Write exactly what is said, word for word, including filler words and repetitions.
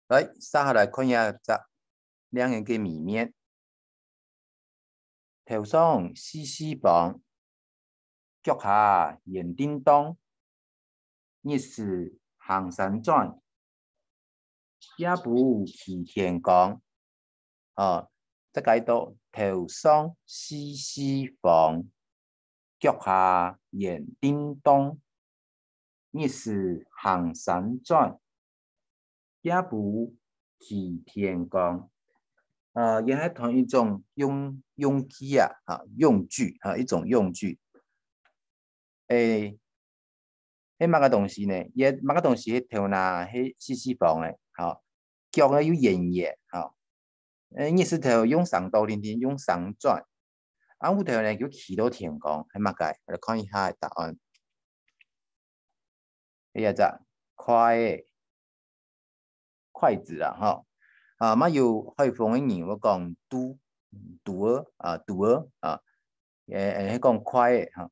來，接下來看一下這兩個个謎面。頭上四四方，腳下圓叮噹，日時行山轉，夜晡企天光。哦，再解讀：頭上四四方，腳下圓叮噹，日時行山轉，夜晡企天光。呃，也係同一種用，用具啊，哈，用具，哈，一種用具。誒，係麼个東西呢？也麼个東西係頭那係四四方个，哈，腳呢又圓圓，哈。誒，日時頭用生倒定定，用生轉。暗晡頭呢，就企到天光，係麼个？來看一下答案。第一隻，筷仔，筷子啊，吼。啊，嘛有海豐个人會講箸，箸仔，啊，箸仔，啊，誒，誒，係講筷仔，吼。